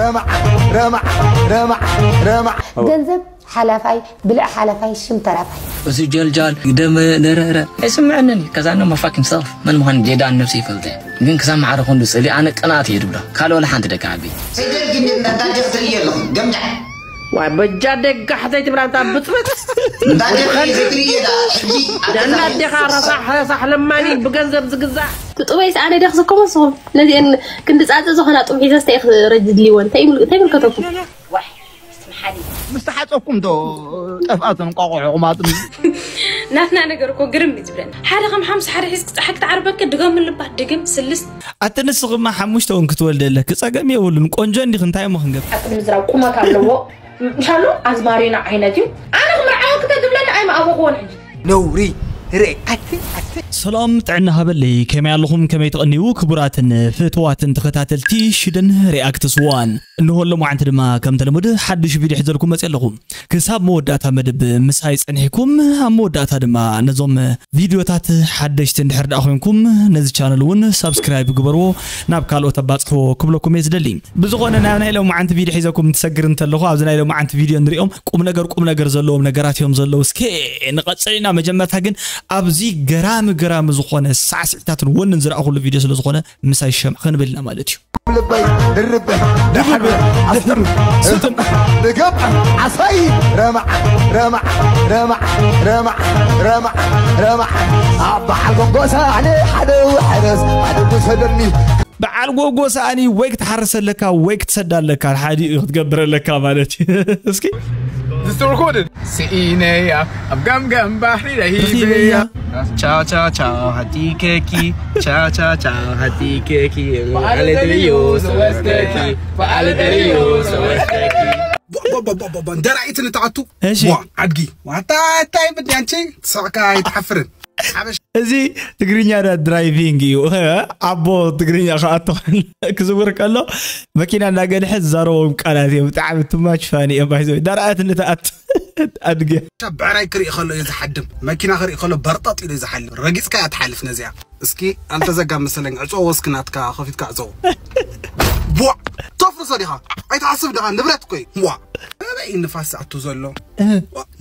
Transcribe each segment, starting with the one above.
ረማዕ ረማዕ ረማዕ ረማዕ ገንዘብ ሓላፋይ ብልዕ ሓላፋይ ሽም ተራፋይ እዚ ጀልጃል ደመ ነረረ ኣይስምዐንን እዩ ከዛና ማፋኪን ሰልፍ መን ምዃን ጀዳን ነብሲ ይፈልጠ ግን ክሳብ ማዕረ ክንዱ ጽሊ ኣነ ቅንኣት እየ ድብሎ ካልእ ወላ ሓንቲ ደቂ ዓቢ ሰይደል ግን እንዳዳጀ ክትርኢ ኣለኹ ገምጃዕ ዋይ በጃ ደጋሕ ዘይትብላ እንታ ብፅብፅ እንዳዳጀ ዘይትርኢ እየ ዳ ሕጂ ደና ኣዴኻ ረሳሕ ረሳሕ ለማኒ ብገንዘብ ዝግዛእ ጥጡበይስ ኣነ ደኽ ዝኮ መስኹም ነዚአን ክንዲ ፃፀ ዝኾና ጡብ ሒዘ ስተ ረጅ ድልይወን ተይምልከተኩም ዋሕ ስትምሓሊ ምስ ተሓፀኩም ዶ ጠፍኣትን ቋቑሑ ቁማጥን ናትና ነገር እኮ ግርም እዩ ዝብለና ሓደ ከም ሓምሳ ሓደ ሒዝክ ፀሓይ ክትዓርበካ ድገም ልባ ድግም ስልስት ኣቲ ንስኽማ ሓሙሽተ እውን ክትወልደለኪ ጸገም የብሉን ቆንጆ እንዲኽ እንታይ እሞ ክንገብር ሓቂ ምዝራብ ቁመት ኣለዎ ምሻሉ ኣዝማሪኖ ዓይነት እዩ ኣነ ክምርዓወ ክተ ትብለኒ ኣይምኣበኽዎን ሕጂ ነውሪ ርኣይ ኣቲ ኣቲ ሰላም ጥዕና ሃበለይ ከመይ ኣለኹም ከመይ ተቐንዩ ክቡራትን ፍትዋትን ተኸታተልቲ ሽደን ሪኣክትስ ዋን እንሆ ሎማዓንቲ ድማ ከም ተለመደ ሓድሽ ቪድዮ ሒዘልኩም መፅእ ኣለኹ ክሳብ መወዳእታ መደብ ምሳይ ፀኒሕኩም ኣብ መወዳእታ ድማ ነዞም ቪድዮታት ሓደሽቲ እንድሕር ደኣ ኮይንኩም ነዚ ቻነል እውን ሳብስክራይብ ግበርዎ ናብ ካልኦት ኣባፅሕዎ ክብለኩም እየ ዝደሊ ብዝኾነ ናብ ናይ ሎማዓንቲ ቪድዮ ሒዘኩም ትሰግር እንተለኹ ኣብዚ ናይ ሎማዓንቲ ቪድዮ ንሪኦም ቁም ነገር ቁም ነገር ዘለዎም ነገራት እዮም ዘለዉ እስከ ንቐፅል ኢና መጀመርታ ግን ኣብዚ ገራሚ ገራሚ ዝኾነ ሳዕስዕታትን ወንን ዝረኣኹሉ ቪድዮ ስለ ዝኾነ ምሳይ ሸምዕ ክንብል ኢና ማለት እዩ ልበይ ድርብ ድሕር ኣስር ስጥም ንገብ ዓሳይ ረማዕ ረማዕ ረማዕ ረማዕ ረማዕ ረማዕ ኣብ በዓል ጎንጎሳ ኣነ ሓደ ውሕረስ ሓደ ጉሰደኒ በዓል ጎጎ ሰኣኒ ወይ ክትሓርሰለካ ወይ ክትሰዳለካ ሓዲኡ ክትገብረለካ ማለት እዩ እስኪ This recorded. ስኢነያ ኣብ ገምገም ባሕሪ ረሂበያ ቻው ቻው ቻው ሃቲ ኬኪ ቻው ቻው ቻው ሃቲ ኬኪ በዓል ደልዩ ሰወስተኪ በዓል ደልዩ ሰወስተኪ ደራኢት ንትኣቱ እሺ ኣድጊ ዋታ እንታይ ብድያንቺ ትስዕካ ኣይትሓፍርን ሓበሽ እዚ ትግርኛ ዳ ድራይቪንግ እዩ ኣቦ ትግርኛ ክኣቶ ክዝውር ከሎ መኪና እናገድሐ ዝዛረቦም ቃላት እዮም ብጣዕሚ ትማች ፋኒ እዮም ባይዘ ዳርኣት ንትኣት ኣድገ ብዕራይ ክርኢ ከሎ እዩ ዝሓድም መኪና ክርኢ ከሎ በርጠጥ ኢሉ ዝሓልም ረጊፅካ እያ ትሓልፍ ነዚኣ እስኪ ኣልተዘጋ መሰለኝ ዕፀዎ እስኪ ናትካ ከፊትካ ዕፀዎ ቧዕ ተፍርሶ ዲኻ ኣይትሓስብ ዲኻ ንብረት እኮ እዩ ዋ ኣበይ ንፋስ ኣቱ ዘሎ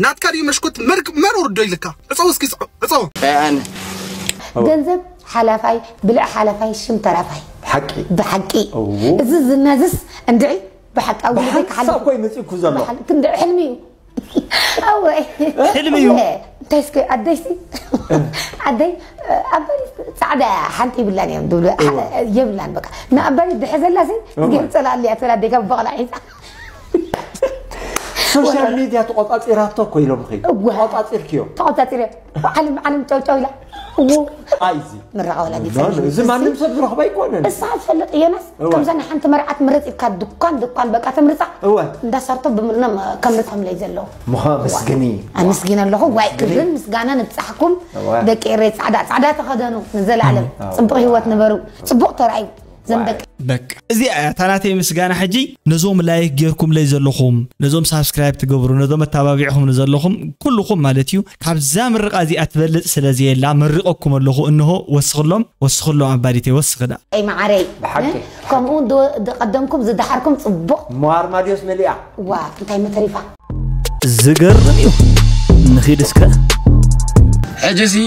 ናትካ ድዩ መሽኮት መርክ መር ወርዶ ኢልካ ዕፀዎ እስኪ ዕፀዎ ገንዘብ ሓላፋይ ብልዕ ሓላፋይ ሽም ተራፋይ ሓቂ ብሓቂ እዎ። እዚ ዝናዝስ እንድዒ ብሓቂ ኣብ ወለደይ ብሓንሳብ ክሓልፍ ኮይ መፂእኩ ዘሎ ብሓቂ ክንድዒ ሕልሚ እዩ ኣወይ ሕልሚ እዩ። እንታይ እስከ ኣደይሲ ኣደይ ኣበሪ ፃዕዳ ሓንቲ ይብላን እዮም ድብሉ የብላን በቃ ንኣበሪ ድሕዘላሲ ዝገርፀላ ኣለ ኣትበላ ኣደይ ካብ በቕላ ሒዛ ሶሻል ሚድያ ተቆፃፂራቶ እኮ ኢሎም ኸ እዋ። ተቆፃፂርክዮ ተቆፃፂረ ዓለም ዓለም ጨውጨው ኢላ እዎ ኣይዚ ምረቃ ወላዲት እዚ ማንም ሰብ ዝረኽቦ ኣይኮነን እሳ ትፈልጥ እዮናስ እወ። ከምዛ ንሓንቲ መርዓት ምርፅ ኢልካ ድኳን ድኳን በቃ ተምርፃ እወ እንዳሰርቶ ብምልና ከምርፆም ለይ ዘለዉ ምዃ መስግኒ ኣመስግን ኣለኹ ዋይ ክብርን ምስጋና ንብፃሕኩም እወ። ደቂ ኤረይ ፃዕዳ ፃዕዳ ተኸደኑ ንዘለኣለም ፅቡቅ ህይወት ንበሩ ፅቡቅ ተራእዩ ዘም ደቂ በቃ እዚኣ እያ እታ ናተይ ምስጋና ሕጂ ነዞም ላይክ ጌርኩምለይ ዘለኹም ነዞም ሳብስክራይብ ትገብሩ ነዞም ኣተባቢዕኹም ዘለኹም ኩልኹም ማለት እዩ ካብዛ ምርቓ እዚኣ ትበልፅ ስለ ዘየላ መሪቐኩም ኣለኹ እንሆ ወስኽሎም ወስኽሎም ኣባዲተይ ወስኽዳ ኣይ መዓረይ ብሓቂ። ከምኡ እውን ዶ- ዝቀደምኩም ዝደሓርኩም ፅቡቅ እሞ ኣርማድዮስ መሊኣ ዋ እንታይ መተሪፋ ዝገርም እዩ ንኺድ እስከ ሕጂ ሲ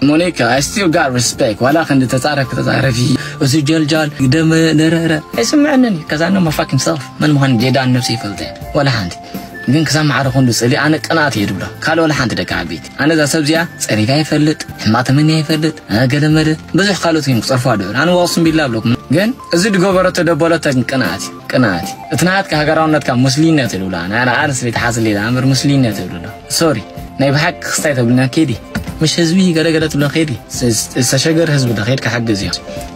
ሞኒካ I still got respect ዋላ ክንዲ ተጻረፍ ተጻረፊ እዚ ጀልጃል ደመ ነረረ ኣይስምዐንን እዩ ከዛነ ማፋኪን ሰልፍ መን ምዃን ጀዳን ነብሲ ይፈልጠ ወላ ሓንቲ ግን ክሳብ ማዕረ ክንዱ ጽሊ ኣነ ቅንኣት እየ ድብሎ ካልእ ወላ ሓንቲ ደቂ ዓበይቲ ኣነ እዛ ሰብ እዚኣ ጸሪፋ ይፈልጥ ሕማቅ ተመንያ ይፈልጥ ገለመለ ብዙሕ ካልኦት እዮም ክጸርፉ ኣድዑ ኣነ ዋቅስም ቢላ ኣብለኩም ግን እዚ ድገበረቶ ደበለቶ ቅንኣት እዩ ቅንኣት እዩ እቲ ናትካ ሃገራውነትካ ሙስሊነት ይብሉላ ንኣና ኣንስ ቤት ሓስሌላ እምበር ሙስሊነት ይብሉላ ሶሪ ናይ ብሓቂ ክስታይ ተብልና ኬዲ ምሽ ህዝቢ ገለገለ ትብሎ ኬዲ ዝተሸገር ህዝቢ ዶ ኬድካ ሓግዝ እዩ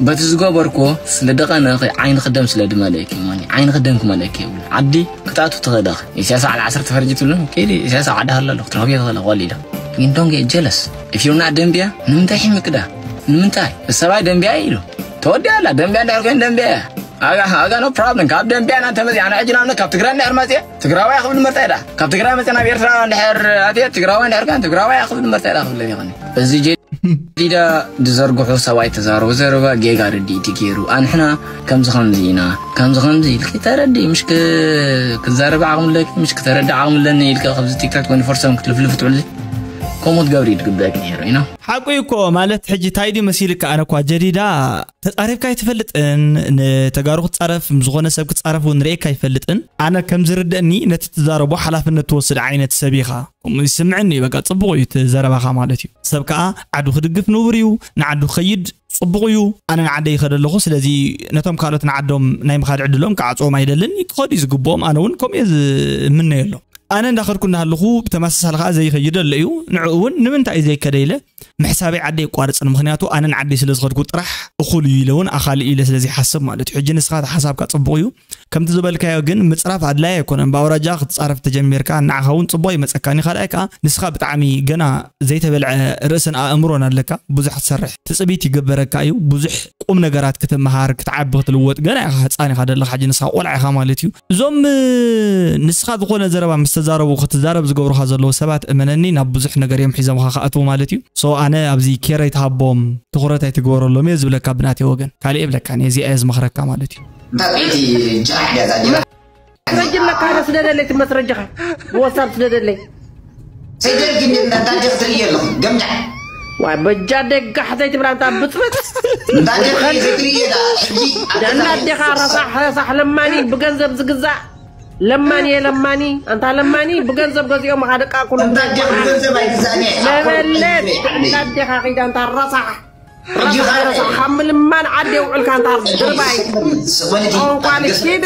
በቲ ዝገበርኩዎ ስለ ደቐነ ዓይኒ ክደም ስለ ድመለእክ ሞኒ ዓይኒ ክደም ክመለእክ ይብሉ ዓዲ ክትኣቱ ትኽእለኽ ኢስያስ ዓል ዓሰርተ ፈርጂ ትብሉ ኬዲ ኢስያስ ዓዲ ሃሎ ኣለኹ ትረኽብዮ ትኽእለ ቆሊሎ ግን don't get jealous if you're not ደንብያ ንምንታይ ሒምክዳ ንምንታይ ሰብኣይ ደንብያ ኢሉ ተወዲያ ኣላ ደንብያ እንድሕር ኮይኑ ደንብያ እያ ኣጋ ኣጋ no problem ካብ ደንብያ ኢና እንተመፂ ኣነ ሕጂ ንኣብነት ካብ ትግራይ እንድሕር መፅየ ትግራዋይ ክብል መርፀ እዳ ካብ ትግራይ መፅየ ናብ ኤርትራ እንድሕር ኣትየ ትግራዋይ እንድሕር ኮይኑ ትግራዋይ ክብል መርፀ እዳ ክብለኒ ይኽእል እዚ ጀ ዲዳ ዝዘርግሑ ሰብኣይ ተዛረቡ ዘረባ ጌጋ ርድኢት ገይሩ ኣንሕና ከምዚ ከምዚ ኢና ከምዚ ከምዚ ኢልኪ ተረዲ ምሽ ክዛረብ ዓቕምለኪ ምሽ ክተረዲ ዓቕምለኒ ኢልካ ከምዚ ቲክታክ ኮኒ ፈርሰም ክትልፍልፍ ትውዕል ከምኡ ትገብሪ ትግበእክ ነይሩ ኢና ሓቁ እኮ ማለት ሕጂ ታይ ድዩ መሲልካ ኣነ እኳ ጀዲዳ ተጻሪፍካ ኣይትፈልጥን ንተጋሩ ክትጻረፍ ዝኾነ ሰብ ክትጻረፍ እውን ርእየካ ኣይፈልጥን ኣነ ከም ዝርደእኒ ነቲ ትዛረቦ ሓላፍነት ትወስድ ዓይነት ሰብ ኢኻ ከምኡ ይስምዐኒ እዩ በቃ ጽቡቕ እዩ እቲ ዘረባኻ ማለት እዩ ሰብ ከዓ ዓዱ ክድግፍ ንቡር እዩ ንዓዱ ክኸይድ ጽቡቕ እዩ ኣነ ንዓደይ ይኸደ ኣለኹ ስለዚ ነቶም ካልኦት ንዓዶም ናይ ምኻድ ዕድሎም ክዓፅዎም ኣይደልን ክኸዱ እዩ ዝግብኦም ኣነ እውን ከምኡ እየ ዝምነየሎም ኣነ እንዳኸድኩ እንዳሃለኹ ብተመሳሳሊ ከዓ ዘይኸይድ ኣሎ እዩ ንዕኡ እውን ንምንታይ እዩ ዘይከደ ኢለ ምሕሳበይ ዓደይ የቋርፅን ምኽንያቱ ኣነ ንዓደይ ስለ ዝኸድኩ ጥራሕ እኹል እዩ ኢለ እውን ኣኻሊ ኢለ ስለ ዘይሓስብ ማለት እዩ ሕጂ ንስኻ ሓሳብካ ፅቡቕ እዩ ከምቲ ዝበልካዮ ግን ምፅራፍ ኣድላይ ኣይኮነን ብኣውራጃ ክትፃረፍ ተጀሚርካ ንዓኻ እውን ፅቡቕ ይመፀካ ንኻልኣይ ከዓ ንስኻ ብጣዕሚ ገና ዘይተበልዐ ርእስን ኣእምሮን ኣለካ ብዙሕ ክትሰርሕ ትፅቢት ይግበረካ እዩ ብዙሕ ቁም ነገራት ክትመሃር ክትዓቢ ክትልወጥ ገና ኢኻ ህፃን ኢኻ ዘለኻ ሕጂ ንስኻ ቆልዓ ኢኻ ማለት እዩ እዞም ንስኻ ዝኾነ ዘረባ ምስ ተዛረቡ ክትዛረብ ዝገብሩኻ ዘለዉ ሰባት እመነኒ ናብ ብዙሕ ነገር እዮም ሒዞምኻ ክኣትዉ ማለት እዩ so ኣነ ኣብዚ ኬር ኣይትሃቦም ትኹረት ኣይትግበረሎም እየ ዝብለካ ብናተይ ወገን ካልእ የብለካን እየ እዚኣ እየ ዝመኽረካ ማለት እዩ እንታይ እቲ ጃሕ ድያ እዛ ጀራ መስረጅ ኣለካ ዶ ስደደለይ እቲ መስረጅኻ ብወሳብ ስደደለይ ሰይደል ግን እንዳ ዳዴ ክትርኢ ኣለኹ ገምጃዕ ዋይ በጃ ደጋሕ ዘይትብላ እንታ ብፅብፅ እንዳ ዳዴ ክትርኢ እየ ዳ ሕጂ ደና ኣዴኻ ረሳሕ ረሳሕ ለማኒ ብገንዘብ ዝግዛእ ለማኒ የለማኒ ኣንታ ለማኒ ብገንዘብ ገዚኦም ኻ ደቃ ኩሉ እንዳ ዳዴ ብገንዘብ ኣይግዛእን እየ ኣኮል ለበለት ኣይግዛእን እየ። እንዳ ኣዴኻ ኺዳ እንታ ረሳሕ ረሳሕ ረሳሕ ካብ ምልማን ዓዲ የውዕልካ እንታ ድርባይ ሰበለቲ ቋንቋ ልሽድ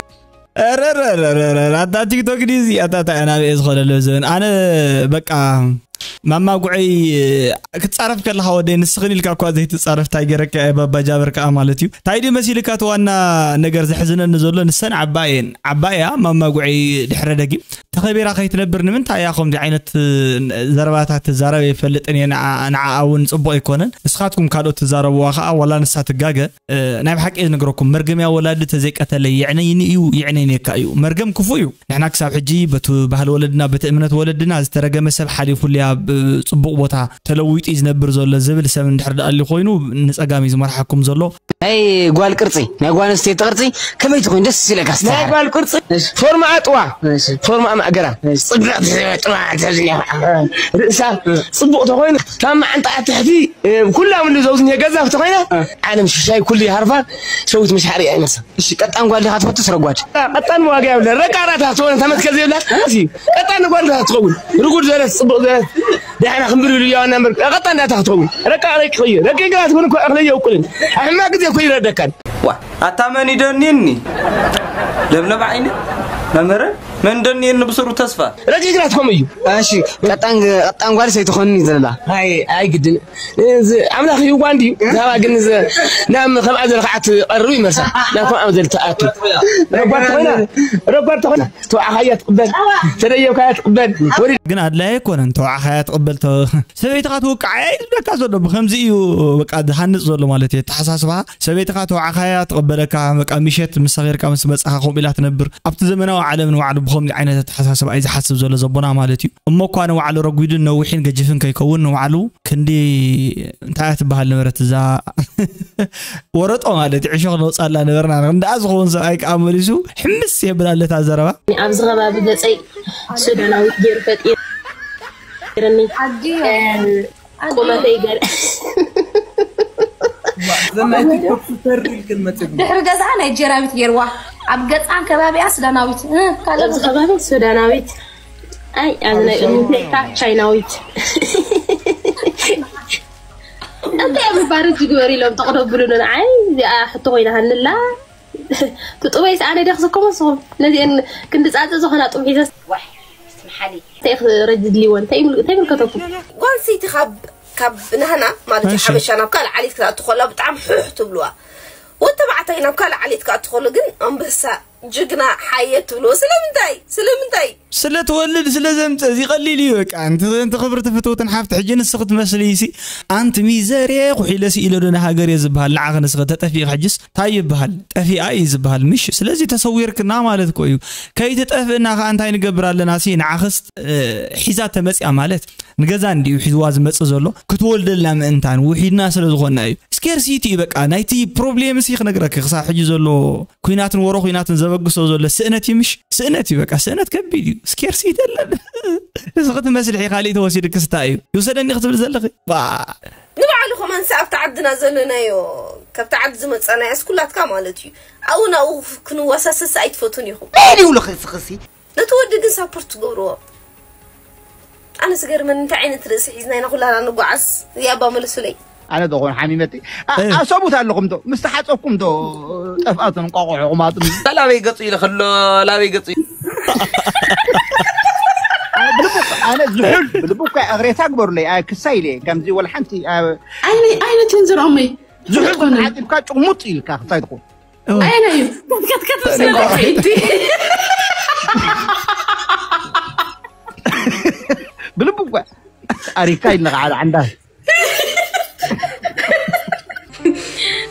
ረረረረረ ኣታ ቲክቶክ ድዩ እዚ ኣታ እንታይ ናበየ ዝኸደሉ ዘበን ኣነ በቃ ማማ ጉዐይ ክትጻረፍ ከለኻ ወደይ ንስኽን ኢልካ እኳ ዘይትጻረፍ ታይ ገረካ እየ ባባ ጃበር ከኣ ማለት እዩ ታይ ድዩ መሲልካ እቲ ዋና ነገር ዘሕዝነኒ ዘሎ ንሰን ዓባየን ዓባያ ማማ ጉዐይ ድሕረ ደጊም ተኸቢራ ከይትነብር ንምንታይ እያ ከምዚ ዓይነት ዘረባታት ትዛረብ ኣይፈልጥን እየ ንዓኣ እውን ጽቡቕ ኣይኮነን ንስኻትኩም ካልኦት ትዛረብዋ ከኣ ዋላ ንሳ ትጋገ ናይ ብሓቂ እየ ዝነግረኩም መርገም እያ ወላዲ ተዘይቀተለይ የዕነይኒ እዩ የዕነይነካ እዩ መርገም ክፉእ እዩ ንሕና ክሳብ ሕጂ በቲ ባህሊ ወለድና በቲ እምነት ወለድና ዝተረገመ ሰብ ሓሊፉሉ እያ ጽቡቕ ቦታ ተለዊጡ እዩ ዝነብር ዘሎ ዝብል ሰብ እንድሕር ደኣ ኮይኑ ንጸጋም እዩ ዝመርሓኩም ዘሎ ናይ ጓል ቅርጺ ናይ ጓል ኣንስተይቲ ቅርጺ ከመይ ትኾይን ደስ ይለካ ናይ ጓል ቅርጺ ፎርማኣ ጥዋ ፎርማኣ ማእገራ ጽብቕቲ ጥዋ ርእሳ ጽቡቕ ተኾይኑ ካብ መዓንጣኣ ትሕቲ ኩላ ምሉ ዘውዝን ገዛፍ ተኾይና ዓለም ሽሻይ ኩሉ ይሃርፋ ሰዊት መሻሪ ኣይመሳ እሺ ቀጣን ጓል ዲኻ ትፈቱ ስረጓድ ቀጣን ዋጋ የብለ ረቃ ራታ ትኾነ ተመትከ ዘይብላ እሺ ቀጣን ጓል ዲኻ ትኸውን ርጉድ ዘረስ ጽቡቕ ዘረስ ደሕና ክንብል ይሉ ያዋና ምበር ቀጣን ዳታ ክትኸውን ረቃ ረቂ ኸዩ ረቂ ግራ ትኾን እኮ ኣኽለ የውቁልን ኣሕማ ግዜ እኮ ይረደካን ዋ ኣታ መን ይደኒኒ ለምለም ዓይኒ መምህረ መን ደኒኒ ብስሩ ተስፋ ረቂ ግራ ትኾም እዩ እሺ ቀጣን ቀጣን ጓል ሰይትኾንኒ ዘላ ኣይ ኣይ ግድን ኣምላኽ ይዋን ድዩ ዛባ ግን ናብ ከምኣ ዘለ ከዓ ትቐርብ ይመርሳ ናብ ከምኣ ዘለ ትኣቱ ረጓድ ተኾይና ረጓድ ተኾይና ተባዕኻያ ትቕበል ተደየብካያ ትቕበል ግን ኣድላይ ኣይኮነን ተባዕኻያ ትቕበል ሰበይትኻ ትውቃዓያ እዩ ዝብለካ ዘሎ ብከምዚ እዩ በቃ ዝሃንፅ ዘሎ ማለት እዩ ተሓሳስባ ሰበይትኻ ተባዕኻያ ትቕበለካ በቃ ምሸት ምስ ሰኺርካ ምስ መፃኻ ከምኡ ኢላ ትነብር ኣብቲ ዘመናዊ ዓለም ንባዕሉ ብከምዚ ዓይነት ኣተሓሳስባ እዩ ዝሓስብ ዘሎ ዘቦና ማለት እዩ እሞ እኳ ንባዕሉ ረጒድን ነዊሕን ገጅፍን ከይከውን ንባዕሉ ክንዲ እንታይ እያ ትበሃል ነበረት እዛ ወረጦ ማለት እዩ ዕሾኽ ነውፃላ ነበርና እንደኣ ዝኸውን ሰብኣይ ከዓ መሊሱ ሕምስ የብል ኣለታ ዘረባ ኣብዚ ከባቢ ገፀይ ሱዳናዊት ገይሩ ፈጢርኒ ቁመተይ ገር ድሕሪ ገዛኣ ናይ ጀራቢት ገይርዋ ኣብ ገፃን ከባቢኣ ሱዳናዊት ኣብዚ ከባቢ ሱዳናዊት ኣይ ኣብዚ ናይ ቅድሚተይካ ቻይናዊት እንታይ ኣብ ባርጅ ግበር ኢሎም ተቕደብሉ ንዓይ እዚኣ ሕቶ ኮይና ሃንላ ትጥበይስ ኣነ ደ ክስከሞ ንስኹም ነዚአን ክንዲ ፃፀ ዝኾና ጡብ ሒዘ ዋሕ ትምሓሊ እንታይ ረጅ ድልይወን እንታይ ይምልከተኩም ጓል ሰይቲ ካብ ካብ ናህና ማለት እዩ ሓበሻ ናብ ካልእ ዓሌት ክትኣቱ ከላ ብጣዕሚ ሕሕ ትብልዋ ወተባዕታይ ናብ ካልእ ዓሌት ክኣቱ ከሎ ግን ኣንበሳ፣ ጅግና፣ ሓየት ትብልዎ ስለምንታይ? ስለምንታይ? ስለ ትወልድ፣ ስለ ዘምጽእ፣ እዚ ቀሊል እዩ። በቃ፣ እንተ፣ እንተ ክብርቲ ፍትውትን ሓፍቲ፣ ሕጂ ንስኺ ትመስሊ ሲ፣ ኣንቲ ሚዘርየ ኩሒለ ሲ ኢለ ዶ ንሃገር እየ ዝበሃል? ንዓኺ ንስኺ ተጠፊእኺ፣ ሕጅስ ታይ ይበሃል? ጠፊኣ እዩ ዝበሃል፣ ምሽ? ስለዚ ተሰዊርክና ማለት እኮ እዩ። ከይትጠፍእና ከኣ እንታይ ንገብር ኣለና ሲ? ንዓኽስ፣ እ፣ ሒዛ ተመጽያ ማለት፣ ንገዛ እንዲዩ ሒዝዋ ዝመጽእ ዘሎ፣ ክትወልደልና ምእንታን ውሒድና ስለ ዝኾንና እዩ። ስኬርሲቲ እዩ በቃ፣ ናይቲ ፕሮብሌም ሲ ክነግረኪ፣ ክሳብ ሕጂ ዘሎ ኩናትን ወሮ ኩናትን ዘበግሶ ዘሎ ስእነት እዩ፣ ምሽ? ስእነት እዩ በቃ፣ ስእነት ከቢድ እዩ። ስኬርሲቲ የለን። ንስኺ ትመስልሒ፣ ካልእ ተወሲድክስ እንታይ እዩ? ይውሰደኒ ክትብል ዘለኺ? ባ ንባዕሉ ከማን ሲ ኣብቲ ዓድና ዘለናዮ፣ ካብቲ ዓዲ ዝመጻናዮስ ኩላትካ ማለት እዩ። ኣብኡ ናብኡ ክንወሳሰስ ኣይትፈቱን ኢኹም። መን ይብሉኺ ንስኺሲ? ነቲ ወዲ ግን ሳፖርት ትገብርዎ። ኣነ ዝገርመኒ እንታይ ዓይነት ርእሲ ሒዝና ኢና ኩላና ንጓዓዝ? እዚኣ እባ መልሱለይ። ኣነ ዶ ኾን ሓሚመቲ? እ። ኣሰቡት ኣለኹም ዶ? ምስ ተሓጸብኩም ዶ ጠፍኣትን እንቋቑሖ ቁማጥም? ላበይ ገጹ ኢለ ከሎ፣ ላበይ ገጹ ኢለ። ኣነ ብልቡ፣ ኣነ ዝሑል ብልቡ እኮ እቕሬታ ግበሩለይ። ኣይ ክሳይ ኢለ ከምዚ ወላ ሓንቲ፣ ኣ፣ ኣይነ-፣ ኣይነትን ዝረኦመይ። ዝሑል ዝኾነ። ተሓጺብካ ጭሙጥ ኢልካ ክሳይ ትኹን። ኦ። ኣይነ እዩ። ከትከት ከትከት ስለለይቲ። ብልቡ እኮ ኣሪካ ኢልና ከዓ ዓንዳ።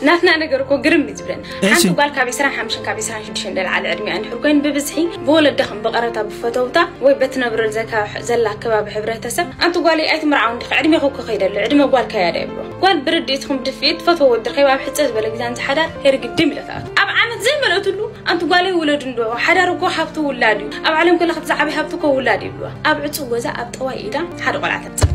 ናትና ነገር እኮ ግርም እዩ ዝብለኒ። እሺ። ሓንቲ ጓል ካብ ዕስራን ሓሙሽተን ካብ ዕስራን ሽዱሽተን ንላዕሊ ዕድሚኣ እንድሕር ኮይኑ ብብዝሒ ብወለድኽን ብቐረታ ብፈተውታ ወይ በትነብረሉ ዘካ-፣ ዘላ ከባቢ ሕብረተሰብ፣ ኣንቲ ጓለይ ኣይትምርዓውን ዲኺ? ዕድሜኺ እኮ ከይደ ኣሎ፣ ዕድመ ጓልካ እያ ዶ ይብልዋ። ጓል ብርድኢትኹም ድፍኢት ትፈትዎ ወዲ ረኺባ ኣብ ሕጽ ዝበለ ግዜ እንተ ሓዳር ሄርግድም ኢለ ትኣቱ። ኣብ ዓመት ዘይመልአትሉ ኣንቲ ጓለይ ውለዱ እንዶ፣ ሓዳር እኮ ሃብቲ ውላድ እዩ። ኣብ ዓለም ከለኺ እቲ ዝዓበየ ሃብቲ እኮ ውላድ ይብልዋ። ኣብ ዕጹው ገዛ ኣብ ጠዋይ ኢዳ ሓደ ቆልዓ ተምጽእ።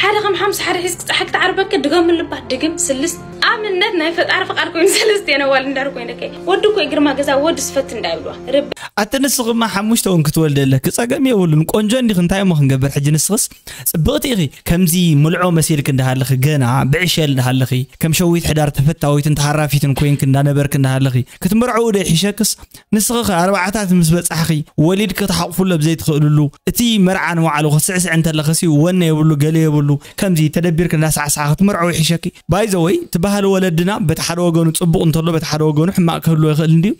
ሓደ ከም ሓምሳ ሓደ ሒዝኪ ጸሓይ ክትዓርበኪ ድገምሉ እባ፣ ድግም ስልስት። ኣብነት ናይ ፈጣሪ ፍቃድ ኮይኑ ሰለስተ ነዋል እንድሕር ኮይነከ፣ ወዲ እኮ እዩ ግርማ ገዛ፣ ወዲ ስፈት እንዳ ይብልዋ። ርቢ ኣቲ ንስኽማ ሓሙሽተ እውን ክትወልዲ ኣለኪ፣ ጸገም የብሉን። ቆንጆ እንዲኺ፣ እንታይ እሞ ክንገብር ሕጂ? ንስኽስ ጽብቕቲ ኢኺ፣ ከምዚ ምልዖ መሲልኪ እንዳሃለኺ፣ ገና ብዕሸል እንዳሃለኺ፣ ከም ሸዊት ሕዳር ተፈታዊትን ተሃራፊትን ኮይንኪ እንዳነበርኪ እንዳሃለኺ፣ ክትምርዕዊ ዶ ይሕሸክስ? ንስኺ ኸ ኣርባዓታት ምስ በጻሕኺ፣ ወሊድኪ ክትሓቑፍሉ ኣብ ዘይትኽእልሉ፣ እቲ መርዓ ንባዕሉ ክትስዕስዕ እንተለኺሲ፣ ወነ የብሉ፣ ገለ የብሉ፣ ከምዚ ተደቢርኪ እንዳሳዕሳዕኺ ክትምርዕዊ ይሕሸኪ። ባይ ዘ ወይ፣ እቲ ባህሊ ወለድና በቲ ሓደ ወገኑ ጽቡቕ እንተሎ፣ በቲ ሓደ ወገኑ ሕማቕ ክህልዎ ይኽእል እንድዩ።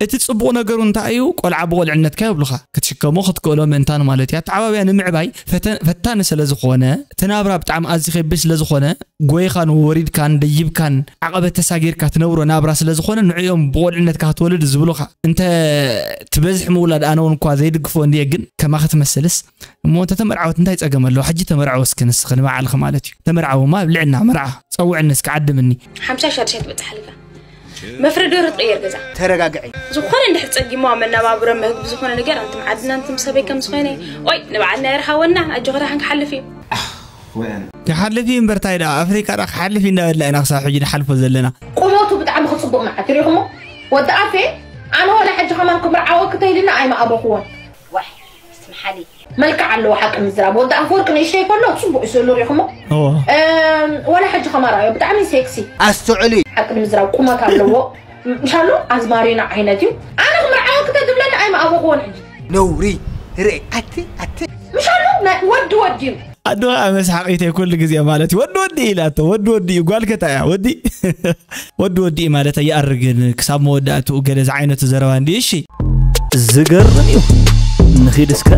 እቲ ጽቡቕ ነገሩ እንታይ እዩ? ቆልዓ ብቆልዕነትካ ይብሉኻ። ክትሽከሞ ክትክእሎ ምእንታን ማለት እዩ። ኣተዓባብያ ንምዕባይ ፈተ-፣ ፈታኒ ስለ ዝኾነ፣ እቲ ናብራ ብጣዕሚ ኣዝዩ ከቢድ ስለ ዝኾነ፣ ጎይኻን ወሪድካን ደይብካን ዓቐበት ተሳጊርካ ትነብሮ ናብራ ስለ ዝኾነ፣ ንዕኦም ብቆልዕነትካ ክትወልድ ዝብሉኻ። እንተ ትበዝሒ ምውላድ ኣነ እውን እኳ ዘይድግፎ እንድየ፣ ግን ከማኺ ትመስልስ። እሞ እንተ ተመርዓወት እንታይ ጸገም ኣለዎ? ሕጂ ተመርዓዊ እስኪ ንስኺ ንባዕልኺ ማለት እዩ። ተመርዓዊ እማ ኣብልዕና መርዓ፣ ጸውዕኒ እስኪ ዓድምኒ። ሓምሳ ሻድሻይ ትበጽሕ ሓሊፋ። መፍረዲ ወረ ትቕየር ገዛ። ተረጋግዒ። ዝኾነ እንድሕር ጸጊምዋ መነባብሮ መግቢ ዝኾነ ነገር ኣንትም ዓድና ኣንትም ሰበይ ከም ዝኾነ፣ ኦይ፣ ንባዕልና ይርሃወና፣ ኣጆኺ ደሓን ክሓልፍ እዩ። ወን። ክሓልፍ እዩ እምበር፣ ታይ ደኣ ኣፍሪቃ ደኣ ክሓልፍ እዩ እንዳበልና ኢና ክሳብ ሕጂ ንሓልፎ ዘለና። ቁመቱ ብጣዕሚ ክጽቡቕ መዓት ሪኢኹሞ? ወዲ ኣፌ፣ ኣነ ወላ ሕጂ ከማን ክምርዓወኪ ተይልና ኣይምኣበኽዎን። ዋይ፣ ስትምሓሊ። መልክዕ ኣለዎ ሓቂ ምዝራብ። ወዲ ኣፈወርቂ ንእሽተይ ከሎ ጽቡቕ እዩ ስእሉ ሪኢኹሞ? እዎ። እም፣ ወላ ሕጂ ከማራዮ ብጣዕሚ ሴክሲ። ኣስተውዕሊ። ሓቂ ንምዝራብ ቁመት ኣለዎ። ምሻሉ ኣዝማሪኖ ዓይነት እዩ። ኣነ ክምርዓወኪ ተትብለኒ ኣይምኣበኽዎን ሕጂ። ነውሪ። ርእ፣ ኣቲ፣ ኣቲ። ምሻሉ ናይ ወዲ ወዲ እዩ። ኣዶ ከዓ መስሓቂተይ ኩሉ ግዜ ማለት እዩ። ወዲ ወዲ ኢላቶ፣ ወዲ ወዲ እዩ። ጓል ከታ እያ፣ ወዲ። ወዲ ወዲ እዩ ማለት ኣይኣርግን ክሳብ መወዳእትኡ ገለ ዝዓይነቱ ዘረባ እንዲ። እሺ። ዝገርም እዩ። ንኺድ እስከ።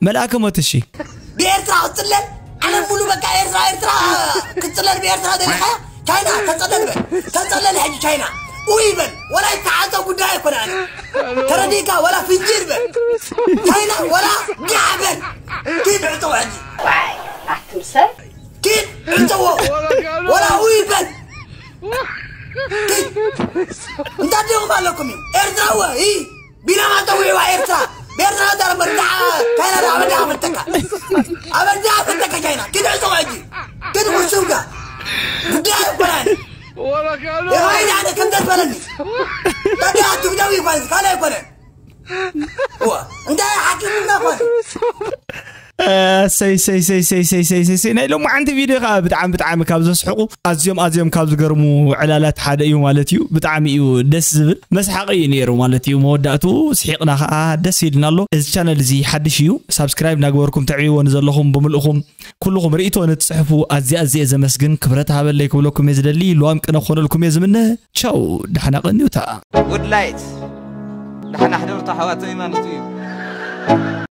መልኣከ ሞት፣ እሺ። ብኤርትራ ክትጽለል፣ ዓለም ሙሉ በቃ ኤርትራ፣ ኤርትራ ክትጽለል ብኤርትራ ደሊኻ፣ ቻይና ተጸለል በል፣ ተጸለል ሕጂ ቻይና፣ ኡይ በል፣ ወላ ይተዓጸ ጉዳይ ኣይኮነ ኣነ። ተረዲእካ፣ ወላ ፍንጅር በል፣ ቻይና ወላ ጋዕ በል፣ ኪድ ዕጸው ሕጂ። ዋይ፣ ኣቱም ሰብ። ኪድ ዕጸዎ፣ ወላ ኡይ በል። ኪድ። እንታይ ዲኹም ኣለኩም እዩ? ኤርትራ ወ፣ ይ። ቢናማ ጠዊዕዋ ኤርትራ። ብኤርትራ ተረፈ፣ ዳዓ ቻይና ዳዓ በዳ ፈተካ። ኣበዳ ፈተካ ቻይና። ኪድ ዕጾ ሕጂ። ኪድ ቁሱምካ። ጉዳይ ኣይኮነን። የባይዳ ኣነ ከም ዘትበለኒ። ታዲያ ትብደው ይባል፣ ካልእ ኣይኮነን። እዋ፣ እንታይ ሓኪምና ኮነ? ሰይ ሰይ ሰይ ሰይ ሰይ ሰይ ሰይ ሰይ ናይ ሎማዓንቲ ቪድዮ ከዓ ብጣዕሚ ብጣዕሚ ካብ ዘስሕቑ ኣዝዮም ኣዝዮም ካብ ዝገርሙ ዕላላት ሓደ እዩ ማለት እዩ። ብጣዕሚ እዩ ደስ ዝብል መስሓቂ እዩ ነይሩ ማለት እዩ። መወዳእቱ ስሒቕና ከዓ ደስ ኢልና ኣሎ። እዚ ቻነል እዚ ሓድሽ እዩ። ሳብስክራይብ እናገበርኩም ተዕብይዎ ንዘለኹም ብምልእኹም ኩልኹም ርእይቶ ንትፅሕፉ ኣዝየ ኣዝየ ዘመስግን። ክብረት ሃበለይ ክብለኩም እየ ዝደሊ። ልዋም ቅነ ክኾነልኩም እየ ዝምነ። ቻው፣ ዳሕና ቀንዩታ። Good light. ደሓና ሕደሩ ኣሕዋተይ ማለት እዩ።